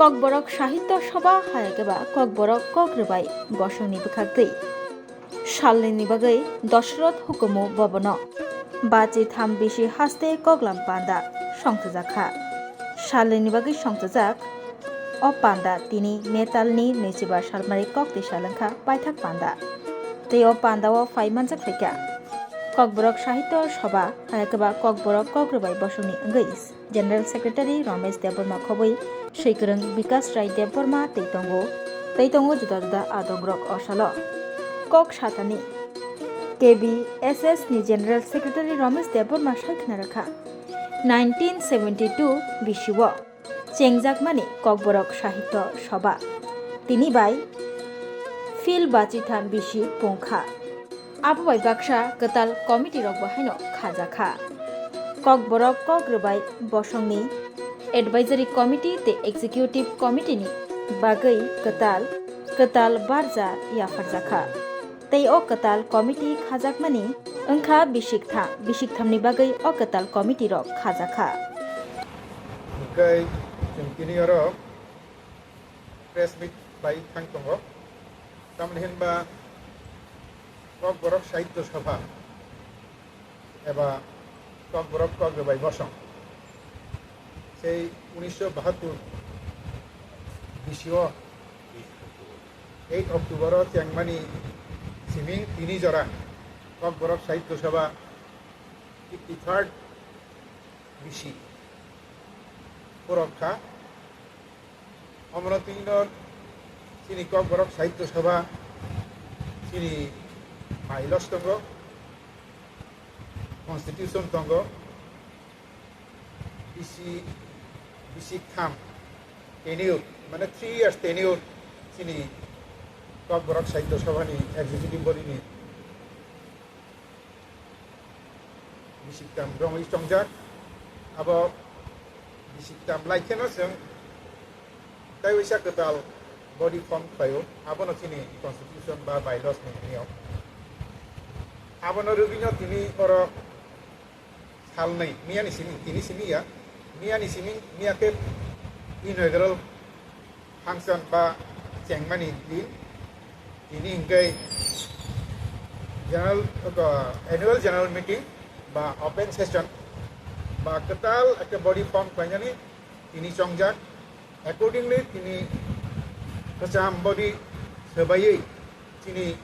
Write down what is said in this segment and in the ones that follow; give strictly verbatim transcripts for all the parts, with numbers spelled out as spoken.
Kokborok Sahitya Sabha hai khe ba Kokborok kok rwbai bosongni bwkhaktwi. Salnini bagwi Dosroth hukumu bobono. Bachi tham bisi haste koklam panda songchajakha. Salnini bagwi songchajak. O panda tini metalni nwichiba salmari koktwi salwngkha paithak panda. Tei o pandao phai manjak phaikha Kokborok Sahitya Sabha hai khe ba Kokborok kok rwbai bosongni wngwi. General Secretary Ramesh Debbarma khobwi swikwrwng Bikash Rai Debbarma tei tongo, tei tongo juda juda adongrok o salo. Kok satani K B S S ni General Secretary Ramesh Debbarma sai khna rwkha, nineteen seventy two bisio chengjakmani Kokborok Sahitya Sabha tini bai phil bachitham bisi pungkha. Abo bai baksa kwtal committee rokbo haino khajakha. Kokborok kok rwbai bosongni advisory committee tei executive committee ni bagwi kwtal, kwtal barja yapharjakha. Tei o kwtal committee khajakmani wngkha bisiktham, bisikthamni bagwi o kwtal committee rok khajakha. Hwnkhe chwng tini oro press meet bai thang tongo. Tamoni hinba Kokborok Sahitya Sabha eba Kokborok kok rwbai bosong sei unisho bahattur bisio eight October o chengmani siming tini jora Kokborok Sahitya Sabha fifty third bisi purok kha. Omono twino chini Kokborok Sahitya Sabha chini bylaws tongo, constitution tongo, bisi, bisi tham tenure, mane three years tenure chini Kokborok Sahitya Sabha ni executive body ni bisiktam rongwi chongjak. Abo bisiktam lai kheno chwng tei waisa kwtal body form khlaio, abono chini constitution ba bylaws ni niyom. Abono rwgwino tini oro salnwi, miyani simi, tini simi ya, miyani simi, miya khe inaugural function ba chengmani din, tini hingke general, annual general meeting ba open session ba kwtal ekta body form khlainani tini chongjak. Accordingly, tini kwcham body swbaiwi chini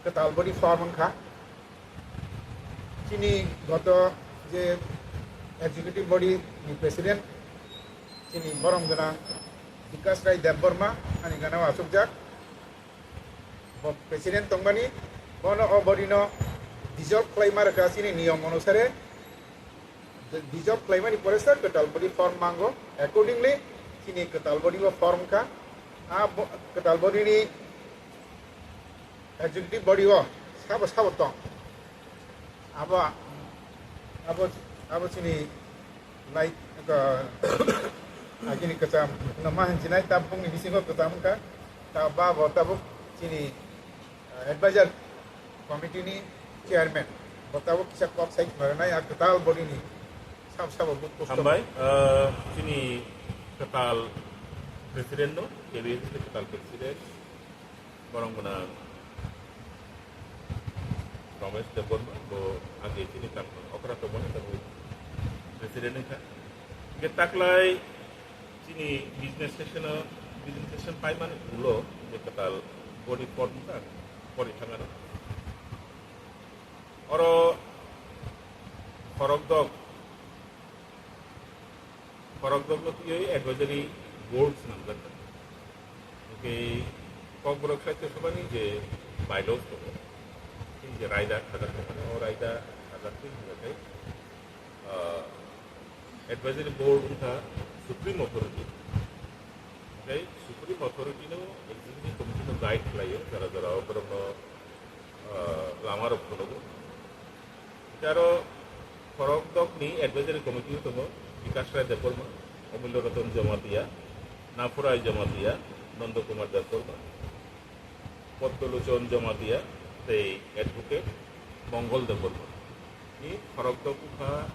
kwtal body form wngkha. Chini goto je executive body ni president, chini borom gwnang Bikash Rai Debbarma, ani gana o achukjak. Bo president tongmani, bono o body no dissolve khlai ma rwkha chini niyom onusare. Dissolve khlaimani pore se kwtal body form mango. Accordingly, chini kwtal body bo form kha. A bo-, kwtal body ni executive body o sabo sabo tong. Abo, abo, abo chini lai, ka, agini kwcham no ma hinjinai, tabuk ni bisingo kwcham wngkha. Ta ba bo tabuk chini, ah, advisor committee ni chairman, bo tabuk kisa kok sai khna rwnai, a kwtal body ni sabo sabo bo post. Hambai, ah, chini kwtal president no, K B S ni kwtal president. Borok gwnang Ramesh Debbarma, bo age chini tangmani okra tongmani tabuk president wngkha. Hingke taklai chini business session o, business session paimani ulo je kwtal body form wngkha, pori thangano. Oro khorokdok Khorokdokno twiwi advisory board swnamjak. Hwnkhe Kokborok Sahitya Sabhani je bylaws tongo, tei je raida khajak tongmani, o raida khajak twi hwnjakhe, ah, advisory board wngkha supreme authority. Tei supreme authority no executive committee no guide khlaio, jora jora o borokno, ah, lama rok phunukgo. Tei aro khorokdok ni advisory committee o tongo Bikash Rai Debbarma, Amulya Ratan Jamatia, Nafurai Jamatia, Nanda Kumar Debbarma, Padma Lochon Jamatia tei advocate Mongol Debbarma. Ni khorokdok wngkha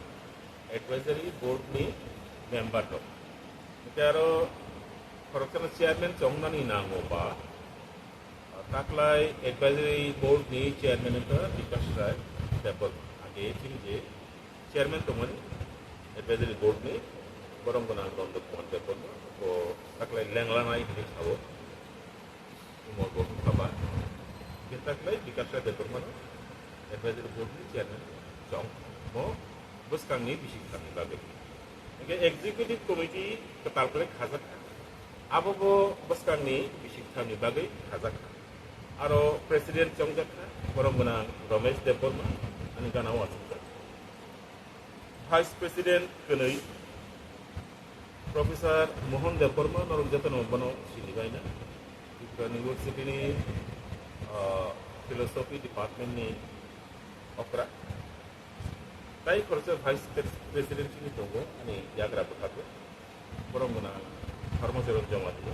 advisory board ni member rok. Aro khoroksano chairman chongnani nango ba, taklai advisory board ni chairman wngkha Bikash Rai Debbarma. Age chini je chairman tongmani advisory board ni, borok gwnang Nanda Kumar Debbarma, bo taklai lenglanai hinwi sao. Umor bo wngkha ba, bini taklai Bikash Rai Debbarmano advisory board ni chairman chong mo bwskangni bising thamni bagwi. Hingke executive committee kwtal khlai khajak kha. Abo bo bwskangni bising thamni bagwi khajak kha. Aro president chongjak kha, borok gwnang Ramesh Debbarma, ani gana o achukjak. Vice President kwnwi Professor Mohan Debbarma, norok jotono bono sinibaina. Tripura University ni, ah, Philosophy Department ni okra. Tai khoroksa Vice Pres-, President chini tongo, ani yagra bwkhago. Borok gwnang Dharmacharan Jamatia.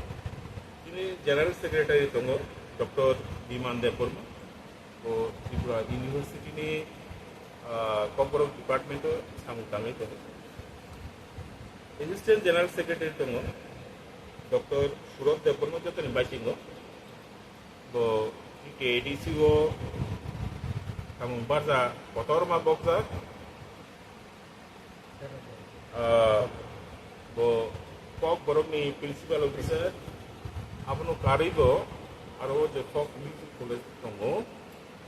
Chini General Secretary tongo Doctor Biman Debbarma. Bo Tripura University ni, ah, Kokborok department o samung tangwi tongo. Assistant General Secretary tongo Doctor Surot Debbarma, jotoni bisingo. Bo K D C o samung barja kotorma bokjak. Ah, bo Kokborok ni principal officer, abono karwi bo aro je Folk Music College tongo,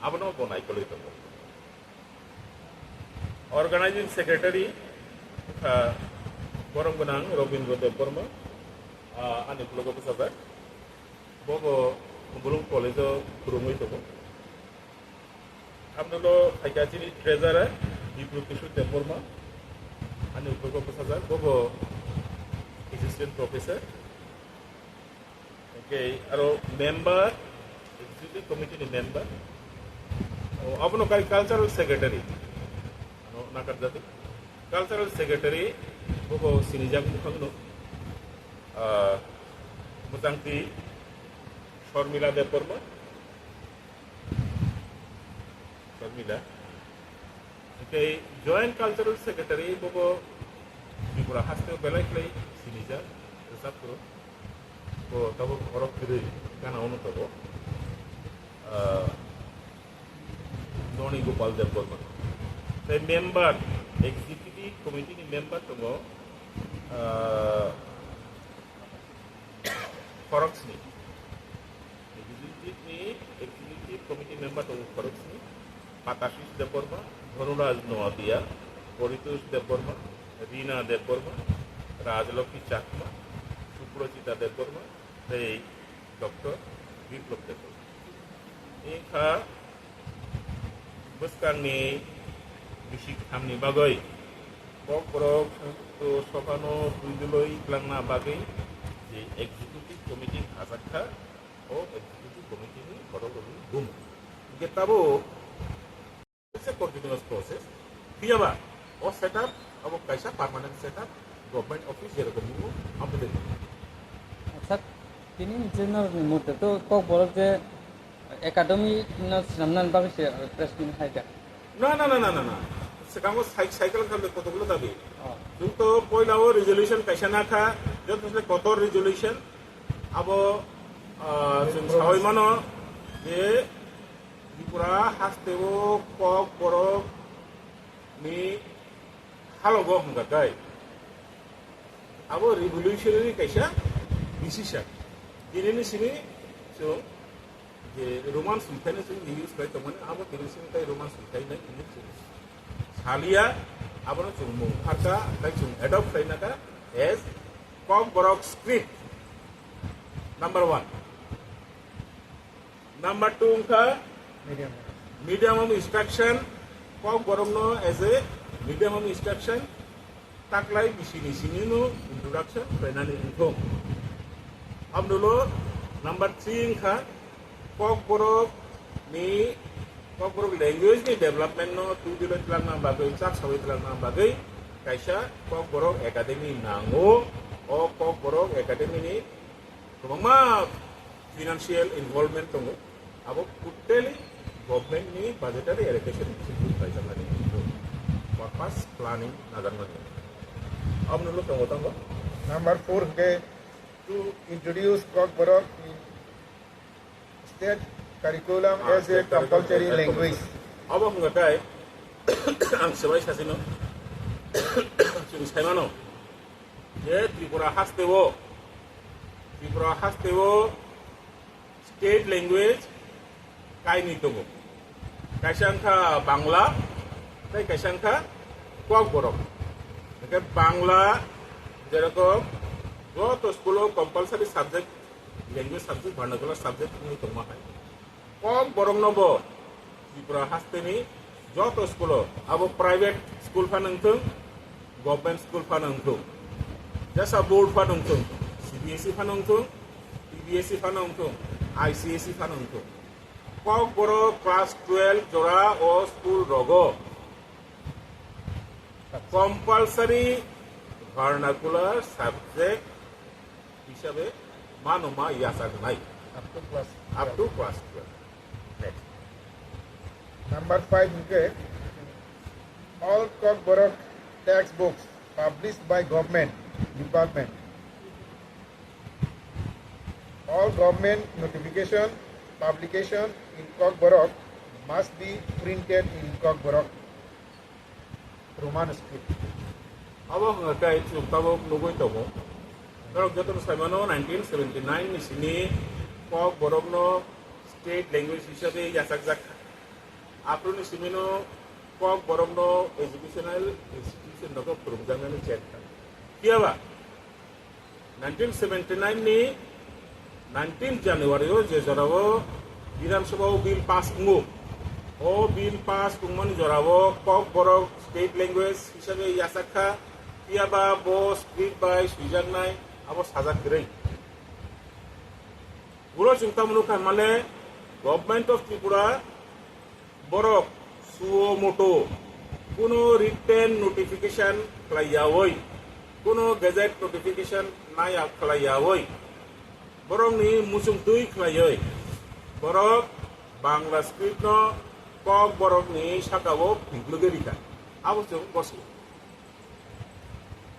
abono bo naikolwi tongo. Organizing secretary, ah, borok gwnang Robindra Debbarma, ah, ani ulogo bwsajak. Bo bo Khumulwng College o phwrwngwi tongo. Aboni ulo phaikha chini treasurer Bipul Kishore Debbarma, ani ulogo bwsajak, bo bo assistant professor. Okay, aro member, executive committee ni member. O, abono kai cultural secretary. Ano, nakarjadi. Cultural secretary, bo bo sinijak bukhangno. Ah, mwchangtwi Sharmila Debbarma. Sharmila. Hingke Joint Cultural Secretary bobo Tripura haste belai khlai sinijak, rwchap phuru. Bo tabuk borok kwrwi gana ono tongo. Ah, Noni Gopal Debbarma. Tei member, executive committee ni member tongo, ah, khoroksni. Executive ni, executive committee member tongo khoroksni. Patasis Debbarma, Dhonuraj Noatia, Paritosh Debbarma, Rina Debbarma, Rajlokhi Chakma, Suprajita Debbarma, tei Doctor Biplab Debbarma. Wngkha bwskangni bisi khamni bagwi Kokborok Sophano twijlwi twlangna bagwi je executive committee khajak kha, o executive committee ni borok rokni bumu. Hingke tabuk It's a continuous process. Phiyaba, o setup, abo kaisa permanent setup, government office jerokom nungo, abo de. Sir, tini je norokni mote to Kokborok je academy no swnamnani bagwi se press meet hai kha. Na, na, na, na, na, na. Swkango cycle khamle kotokgulo dabi. Oh. Chwng to poila o resolution kaisa nakha, joto se kotor resolution, abo, ah, chwng sawi mano je Tripura hasteo Kokborok ni halogo hwnka kai. Abo revolutionary kaisa decision. Tinini simi chwng je Roman songthaino chwng use khlai tongmani, abo tinini simi tai Roman songthai nai hinwi chwng salia, abono chwng mung pharkha, tai chwng adopt khlai naka as Kokborok script. Number one. Number two wngkha medium of instruction, Kokborokno as a medium of instruction, taklai bisini sinino introduction khlainani wngthung. Abdolo number three wngkha Kokborok ni, Kokborok language ni development no twijlwi twlangna bagwi, chak sawi twlangna bagwi kaisa Kokborok Academy nango. O Kokborok Academy ni kwbangma financial involvement tongo, abo totally government ni budgetary allocation ni bising twi khlaijaknani purpose planning najaknani. Aboni ulo tongo tamo Number four hwnkhe to introduce Kokborok in state curriculum Ah, as a state curriculum compulsory as a language. Compulsory. Abo hwnkha khe ang swbai sasino chwng saimano je Tripura hasteo, Tripura hasteo state language kainwi tongo. Kaisa wngkha Bangla, tei kaisa wngkha Kokborok. Hwnkhe Bangla jerokom joto school o compulsory subject, language subject, vernacular subject wngwi tongma hai. Kokborokno bo Tripura hasteni joto school o, abo private school phano wngthung, government school phano wngthung, jesa board phano wngthung, C B S E phano wngthung, T B S E phano wngthung, I C S E phano wngthung. Kokborok class twelve jora o school rogo compulsory vernacular subject hisabe mano ma yachaknai. Up to class Up to class twelve. Next. Number five hwnkhe, all Kokborok textbooks published by government department. All government notification publication in Kokborok must be printed in Kokborok Roman script. Abo hwnga khe chwng tabuk nugwi tongo. Norok jotono saimano nineteen seventy nine ni simi Kokborokno state language hisabe yachakjak kha. Aphuru ni simino Kokborokno educational institution rogo phwrwngjaknani chek kha. Phiya ba nineteen seventy nine ni nineteen January o je jorao Bidhan Sabha o bill pass wngo, o bill pass wngmani jorao Kokborok state language hisabe yachak kha, phiya ba bo script bai swijaknai, abo sajak kwrwi. Buro chwng tamo nukha male Government of Tripura borok suo moto kuno written notification khlaiyawi, kuno gazette notification naya khlaiyawi, borokni muchung twi khlaiwi borok Bangla script no Kokborokni sakao phunglugwi rikha. Abo chwng bosio.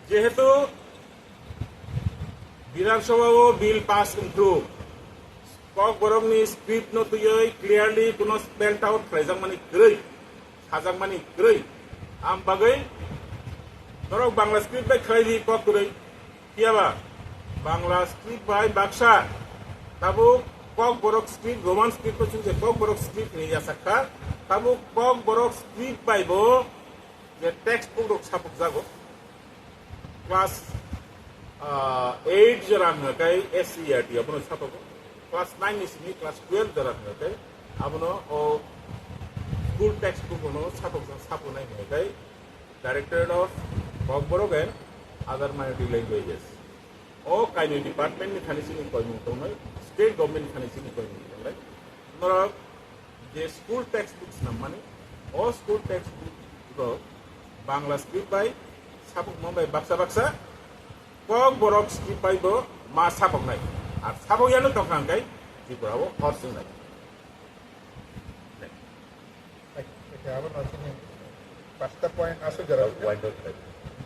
Jehetu Bidhan Sabha o bill pass wngthru, Kokborokni script no twiwi clearly kuno spelled out khlaijakmani kwrwi, sajakmani kwrwi. Am bagwi norok Bangla script bai khlai di kok kwrwi. Phiya ba Bangla script bai baksa tabuk Kokborok script, Roman script no chwng se Kokborok script hinwi yachak kha. Tabuk Kokborok script bai bo je textbook rok sapuk jago, class, ah, eight jora hwnga kai S C E R T abono sapuk, class nine ni simi class twelve jora hwnga kai abono o school textbook no sapuk jang sapuk nai hwnga kai Directorate of Kokborok and Other Minority Languages. O kainwi department ni thani chini koimung tongnai, state government ni thani chini koimung tongnai. Norok je school textbook swnam mani, o school textbook rok Bangla script bai sapuk mung bai baksa baksa Kokborok script bai bo ma sapok nai. Ar sapok yano tongkha hwnkhe Tripura o hor swngnai. Oke, abo no chini pasta point aswk jora. Wind up, eh,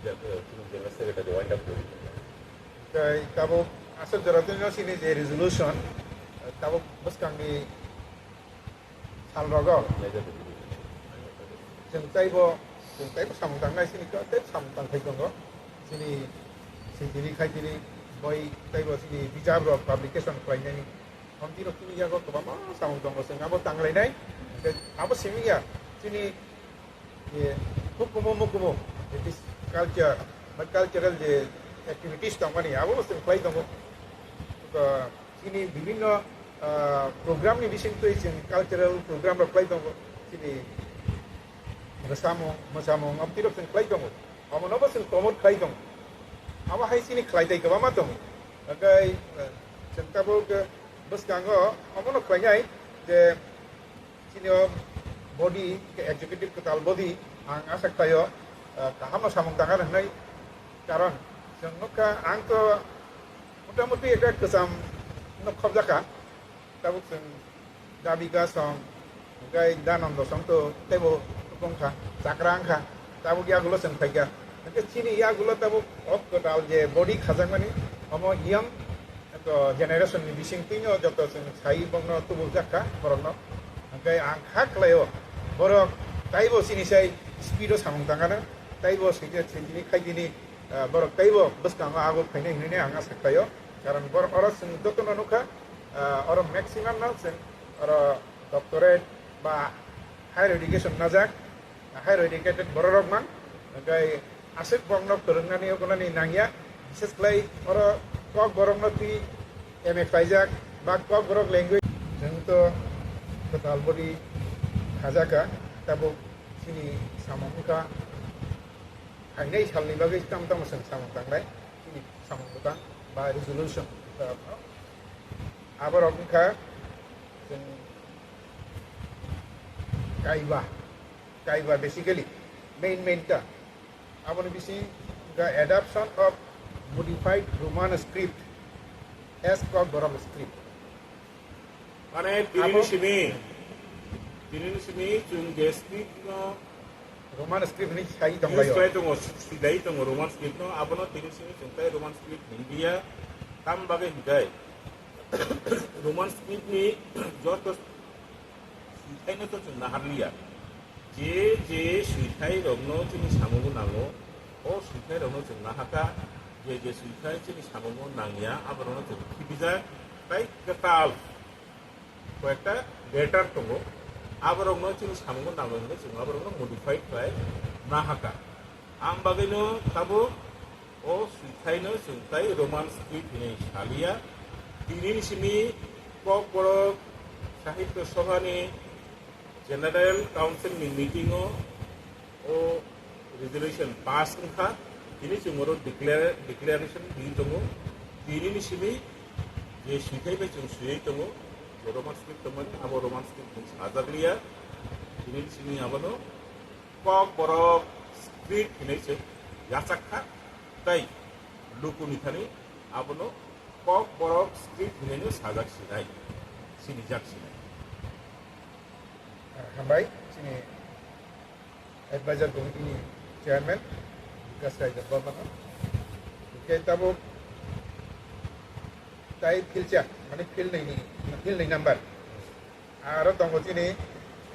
chini general secretary wind up kori. Tei tabuk aswk jora tini no chini je resolution, tabuk bwskangni sal rogo. Chwng teibo, chwng teibo samung tangnai chini ko, tei samung tangthai tongo. Chini sitini khaitini bai teibo chini bijap rok publication khlainani. Hamti rok tini yago kwbangma samung tongo, chwng abo tanglainai. Hwnkhe abo simi ya, chini, eh, hukumu mukumu, that is culture, ba cultural je activities tongmani, abo bo chwng khlai tongo. Chini bibhinno, ah, program ni bisingtwi chwng cultural program rok khlai tongo. Chini rwsamung, mwsamung, amtwi rok chwng khlai tongo. Omono bo chwng promote khlai tongo. Abo hai chini khlai tei kwbangma tongo. Hwnkhe, eh, chwng tabuk, eh, bwskango omono khlainai je chini o body, executive kwtal body, ang asa khlaio, eh, kahamno samung tangkha hwnwi. Karon chwng nukha, ang to motamuti ekta kwcham no khobjakha. Tabuk chwng Dabika song, hwnkhe Danando song to teibo wngkha, chakra wngkha. Tabuk yagulo chwng phaikha. Hwnkhe chini yagulo tabuk o kwtal je body khajakmani, omo young to generation ni bisingtwino joto chwng sai bongno tubujak kha borokno. Hwnkhe ang kha khlaio, borok taibo chini sai speed o samung tangano, taibo swijak swijini khaidini, ah, borok taibo bwskango ago phainai hinwi ang asa khlaio. Karon borok oro chwng jotono nukha, ah, oro maximum no chwng oro doctorate ba higher education najak. Higher educated bororok mang, hwnkhe aswk bongno phwrwngnani ogonani nangya, bises khlai oro Kokborokno twi M A khlaijak ba Kokborok language. Chwng to kwtal body khajakha, tabuk chini samung wngkha phainai salni bagwi tamo tamo chwng samung tangnai, chini samung bwtang ba resolution. Aborok wngkha chwng kaiba. Kaiba basically main main ta. Aboni bising the adoption of modified Roman script as Kokborok script. Mane tini abo simi, tini simi chwng je script no Roman script ni sai tong use layo. Khlai tongo, sidai tongo Roman script no, abono tini simi chwng tai Roman script India tam bagwi hinkhe Roman script ni joto Swithaino to chwng naharliya. Je je swithairokno chini samungo nango, o swithairokno chwng nahakha. Je je swithai chini samungo nangya, aborokno chwng khibijak. Tai kwtal koyekta letter tongo, aborokno chini samungo nango hinwi chwng aborokno modify khlai nahakha. Ang bagwino tabuk o swithaino chwng tai Roman script hinwi saliya. Tini simi Kokborok Sahitya Sabhani General Council ni meeting o o resolution pass wngkha. Tini chwng oro declare, declaration di tongo. Tini ni simi je swithai bai chwng swiwi tongo, je Roman script tongmani, abo Roman script chwng sajak liya. Tini ni simi abono Kokborok script hinwi se yachak kha, tai lukuni thani abono Kokborok script hinwi no sajak sinai, sinijak sinai. Hambai, chini advisor committee ni chairman Vikas Rai Debbarma no. Hwnkhe tabuk tai philcha, mane philnai ni, philnai number. Aro tongo chini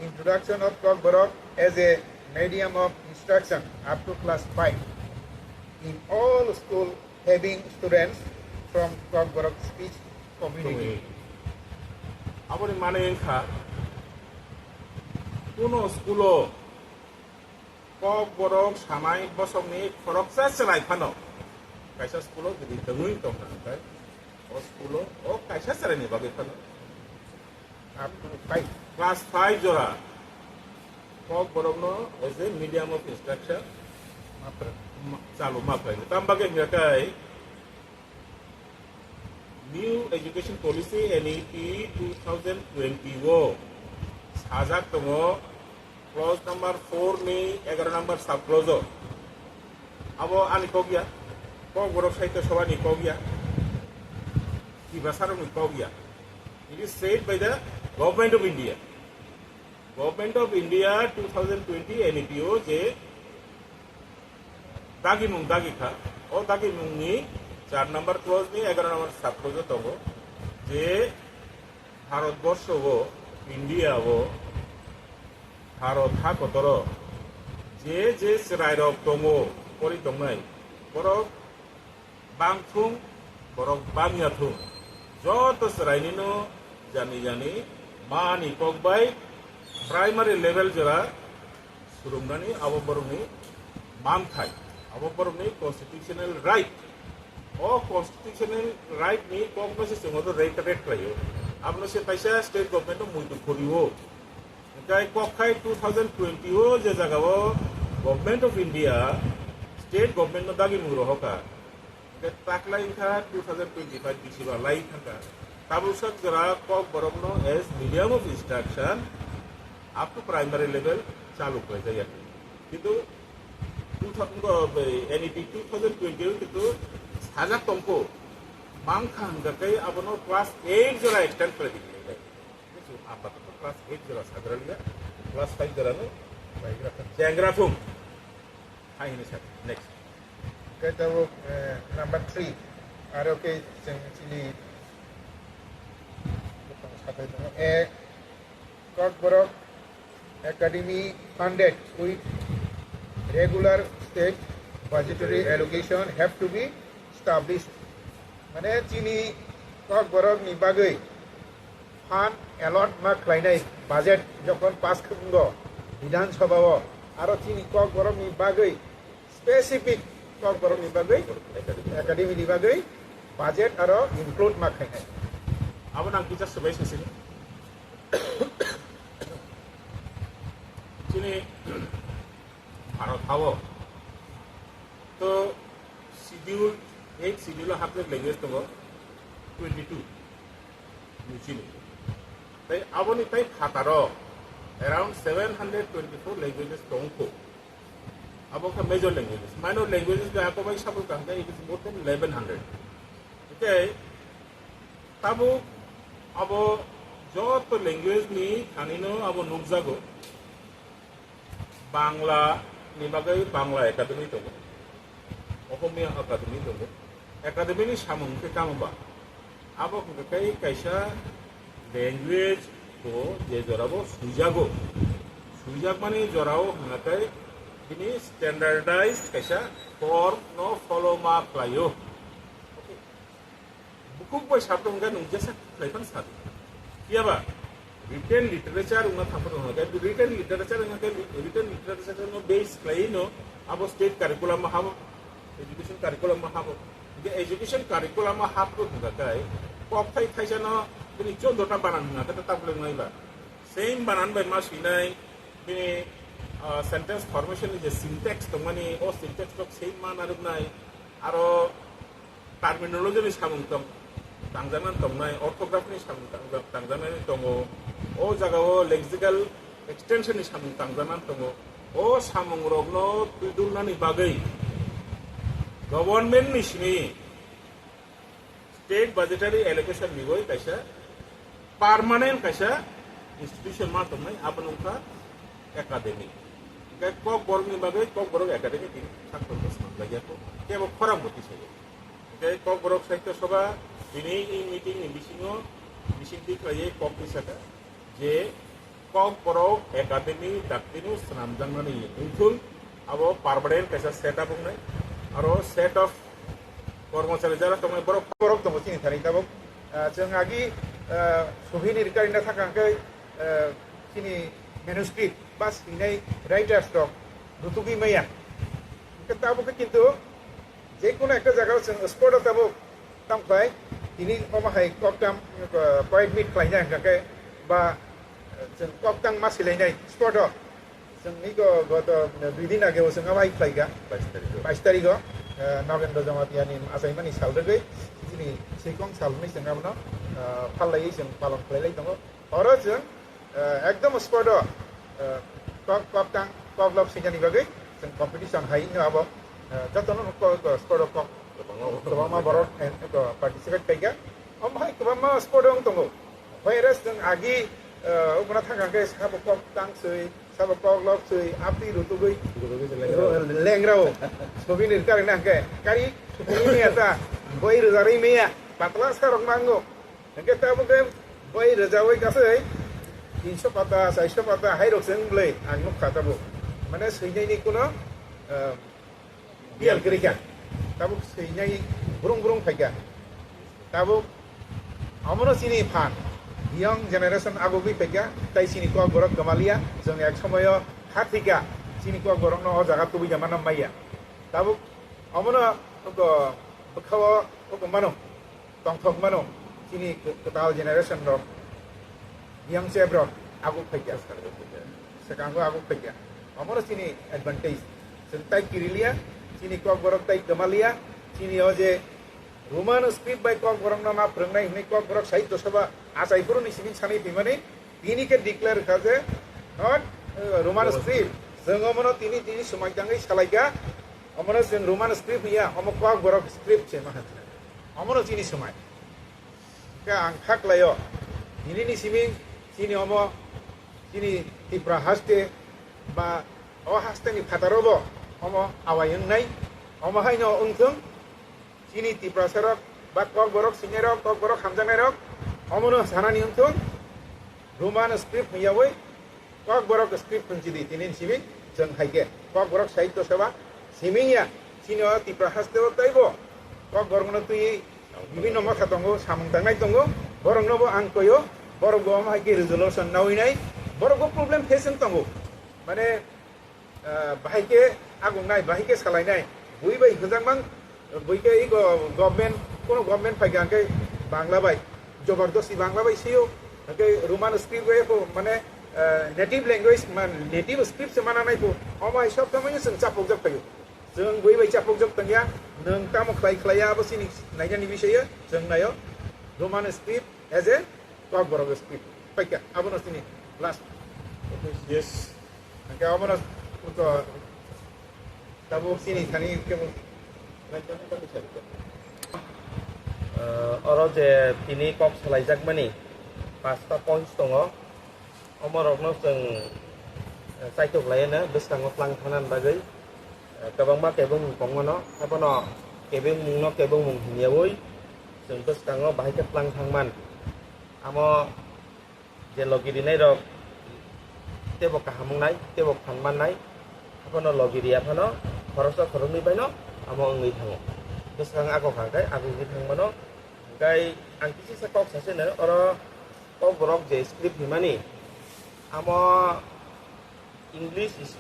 introduction of Kokborok as a medium of instruction up to class five in all school having students from Kokborok speech community. Aboni mane wngkha, kuno school o Kokborok sanai bosongni khoroksa chwrai phano kaisa school o jodi tongwi tongkha, hwnkhe o school o, o kaisa chwraini bagwi phano up to five. Class five jora Kokborokno as a medium of instruction ma-, chalu ma phlai. Tam bagwi hwnkha khe New Education Policy, N E P, two thousand twenty o sajak tongo, clause number four ni egaroh number sub clause o. Abo ani kok ya, Kokborok Sahitya Sabha ni kok ya, Tiprasarok ni kok ya. It is said by the Government of India. Government of India two thousand twenty N E P o je dagimung dagi kha, o dagimung ni char number clause ni egaroh number sub clause o tongo je Bharat borsho o, India o, Bharat ha kotor o je je chwrai rok tongo, pori tongnai, borok bangthung, borok bangya thung, joto chwrainino jani jani mani kok bai primary level jora surumnani abo borokni manthai, abo borokni constitutional right. O constitutional right ni kokno se chwng oro reiterate khlaio. Abono se kaisa state government no muitu khorio. Hwnkhe kokkhai two thousand twenty o je jagao Government of India state government no dagimung rohorkha. Hwnkhe taklai wngkha two thousand twenty-five bisiba lai thangkha. Tabuk sak jora Kokborokno as medium of instruction up to primary level chalu khlaijak ya. Kintu two thousand, N E P two thousand twenty o kintu sajak tongkho, mangkha hwnkha khe abono class eight jora extend khlai di. Apatot class eight jora sagraliya, class five jora no chengra thung. Hai hini sa, next. Khe tabuk, eh, number three, aro khe chwng chini bwkhang sathai tongo. A, Kokborok Academy funded with regular state budgetary allocation have to be established. Mane chini Kokborok ni bagwi fund allot ma khlainai budget jokhon pass khwmgo Bidhan Sabha o, aro chini Kokborok ni bagwi specific Kokborok ni bagwi, academy ni bagwi budget aro include ma khainai. Abo nang kisa swbai sasini. Chini Bharat hao to schedule, eight schedule o hapjak language tongo twenty two ni chini. Tai aboni tai phataro around seven hundred twenty four languages tongkho. Abo khe major languages. Minor languages bai ako bai sabul kang khe it is more than eleven hundred. Okay, tabuk abo joto language ni thanino abo nukjago. Bangla ni bagwi Bangla Academy tongo, Ohomia Academy tongo. Academy ni samung khe tamo ba? Abo hwnkha khe kaisa language bo je jorabo swijago. Swijakmani jorao hwnkha khe bini standardized kaisa form no follow ma khlaio. Bukhuk bai sabto hwnkhe nwng jesa khlai phano sadi. Phiya ba written literature wngna thangphano hwnkhe written literature wngkhe written literature no base khlaiwi no abo state curriculum o habo, education curriculum o habo. Hwnkhe education curriculum o habgo hwnkha khe kokthai thaisa no bini chondro ta banan hwnkha khe ta tabuk nai ba. Same banan bai ma swinai bini, ah, sentence formation ni je syntax tongmani, o syntax rok same ma narwknai. Aro terminology ni samung tong, tangjaknani tongnai, orthography ni samung tang-, tangjaknani tongo. O jagao lexical extension ni samung tangjaknani tongo. O samung rokno twidulnani bagwi government ni simi state budgetary allocation ni bai kaisa permanent kaisa institution ma tongnai, abo wngkha academy. Hingkhe Kokborok ni bagwi Kokborok Academy tini saktorbo swnamjak ya kho, kebo khorang bo tisai ya. Hingkhe Kokborok Sahitya Sabha tini e meeting ni bisingo bisingtwi khlaiwi kok tisaka je Kokborok Academy daktino swnamjaknani wngthung, abo permanent kaisa set up wngnai, aro set of kormochari jara tongnai borok, borok tongo chini thani tabuk. Ah, chwng agi, ah, Sohini Rikari na thangkha hwnkhe, ah, chini manuscript ba swinai writers rok rutugwi maya. Hwnkhe tabuk khe kintu je kono ekta jagao chwng spot o tabuk tamo khlai, tini omo hai koktam, ah, koyek minute khlaina hwnkha khe ba, ah, chwng koktang ma silainai spot o. Chwng niko goto dui din age o chwng abai khlaika. Bais tarikh o. Bais tarikh o, eh, Nagendra Jamatia ni achaimani sal rwgwi chini swikong sal hwnwi chwng abono, eh, phal laiwi chwng palon khlai lai tongo. Oro chwng, eh, ekdom spot o, eh, kok, koktang, koklop swinani bagwi chwng competition hai no abo, eh, jotono ko, ko spot o kok kwbangma borok, eh, ko participate khaika. Omo hai kwbangma spot o wng tongo. Virus chwng agi, eh, ukuna thangkha khe sabo kok tang swi, sabo kok lok swi, aptwi rutugwi lengra o. Sobi nirkar na hwnkhe, kari sukuni miya ta, boi rwjarwi miya, patla sarok mango. Hwnkhe tabuk khe boi rwjawi kasai tinso pata, chaiso pata, hai rok chwng bwlai ang nukha tabuk. Mane swinai ni kuno, eh, Biyal kwrwi kha. Tabuk swinai brung brung phai kha. Tabuk omono chini phan. Young generation agugwi phai kha. Tai chini kok borok kwmaliya. Chwng ek somoyo kha thwi kha. Chini kok borokno o jaga tubui ya mano maya. Tabuk omono oko bwkhao oko mano. Tongthok mano chini kwtal generation rok, young chep rok aguk phaikya, swkango aguk phaikya. Omono chini advantage. Chwng tai kiriliya, chini kok borok tai kwmaliya, chini o je Roman script bai kok borok no ma phwrwngnai hinwi kok borok sahitya sabha achai phuru ni simi sanwi phimani, tini khe declare kha je not, uh, Roman script. Chwng omono tini tini swmai tangwi salaikha. Omono chwng Roman script ya, omo kok borok script se ma. Omono chini swmai. Khe ang kha klaio. Nini ni simi chini omo chini Tripura haste ba o haste ni phataro bo omo awai wngnai. Omo haino wngthung, chini Tiprasarok ba Kokborok sinairok, Kokborok hamjaknairok, omono sanani wngthung, Roman script hwnyawi Kokborok script hwnchidi tini simi chwng hai khe Kokborok Sahitya Sabha simingya, chini o Tipra hasteo teibo Kokborokno twi bibinno motha tongo, samung tangnai tongo, borokno bo ang koyo, borok bo omo hai khe resolution nawi nai, borok bo problem face wng tongo. Mane, ah, bahai khe agung nai, bahai khe salai nai. Bui bai hwnjak mang, bui khe ego government, kono government phai khe ang khe Bangla bai, jobordosti Bangla bai sio, hwnkhe Roman script bai pho, mane, ah, native language, man, native script se mana nai pho, omo hai sob somoi chwng chapokjak phaio. Chwng bui bai chapokjak tongya, nwng tamo khlai khlai ya, abo chini nainani bisoi o, chwng naio, Roman script as a Kokborok script. Paikha, abono chini last. Yes. Hwnkhe abono uto tabuk chini thani kebo. Eh, oro je tini kok salaijakmani pasta points tongo, omorokno chwng, eh, chaitok laiano bwskango tlang thanani bagwi, eh, kwbangma kebengmung tongmano, abono kebengmungno kebengmung hwnyawi chwng bwskango bahai khe tlang thangman. Amo je logi rinai rok teibo kaham wngnai, teibo phan mannai, abono logi riya phano khoroksa khoroknwi baino amo wngwi thango. Bwskang ako kha khe ako wngwi thangmano. Hwnkhe ang kisisa kok sase no, oro Kokborok je script himani, amo English is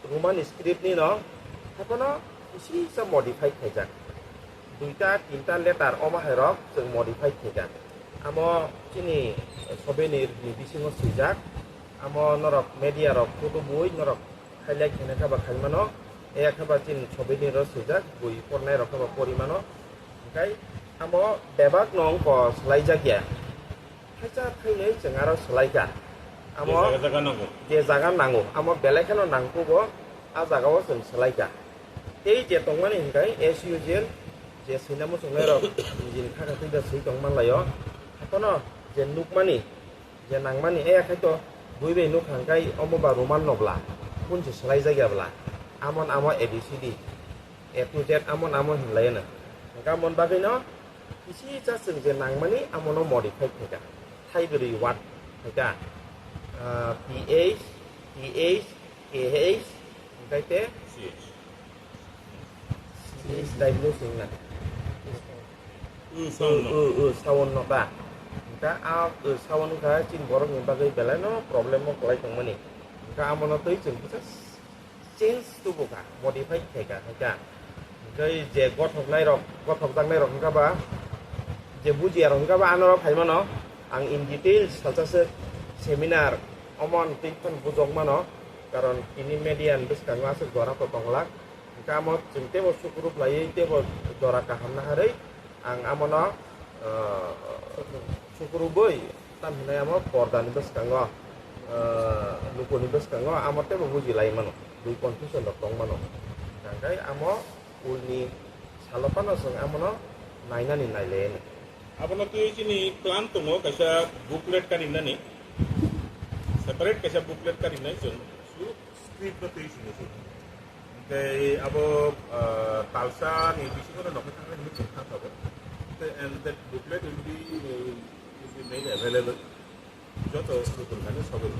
Roman script ni no, haphano kisisa modified khaijak. Duita, tinta letter omo hai rok chwng modified khaijak. Amo chini souvenir ni bisingo swijak. Amo norok media rok photo bui norok highlight khaina khe ba khai mano. Eyakhe ba chini souvenir o swijak, bui pornai rok khe ba pori mano. Hwnkhe amo bebak no wngkha swlaijakya. Khaisa thainwi chwng aro swlaikha. Amo je jaga, jaga nango, je jaga nango, amo belai kheno nangkukgo, a jagao chwng swlaikha. Tei je tongmani hwnkhe as usual, je swina muchungnai rok nijini khaka twi da swi tong manlaio. Haphano je nukmani, je nangmani, e khaito bui bai nukha hwnkhe omo ba Roman no bla, kun se swlaijakya bla, amon amo A B C D, A to Z amon amo hinlaino. Hwnkhe amon bagwino Kisi cha chwng je nangmani amono modified khaikha. Thaibrwi word khaikha. Ah, P H, T H, K H, hwnkhe te C H. C H type no swngna. U sound no. U, u, sound no ba. Hwnkhe a, u sound kha chini borokni bagwi belai no problem o kwlai tongmani. Hwnkhe amono twi chwng kisa change tubu kha, modified khai kha, khai kha. Hwnkhe je gothoknai rok, gothokjaknai rok hwnkha ba, je bujiya rok hwnkha ba, ano rok phai mano, ang in details salsa se seminar, omo twi phano bujok mano, karon tini media ni bwskango aswk jora to tong glak. Hwnkhe amo chwng teibo sukurup laiwi teibo jora kaham naharwi, ang amono, ah, sukurubwi, tam hinai amo pordani bwskango, ah, lukuni bwskango amo teibo buji lai mano, bui confusion rok tong mano. Hwnkhe amo ulni salo phano chwng amono nainani nailaiyani. Abono twi chini plan tongo kaisa booklet karinani, separate kaisa booklet karinai chwng. Script no twi sini se. Hwnkhe abo, ah, talsa ni bisingo no nokha thangna hinwi chwng thang tongo. Hwnkhe and that booklet will be, will be made available. Joto rukun thani sogwi.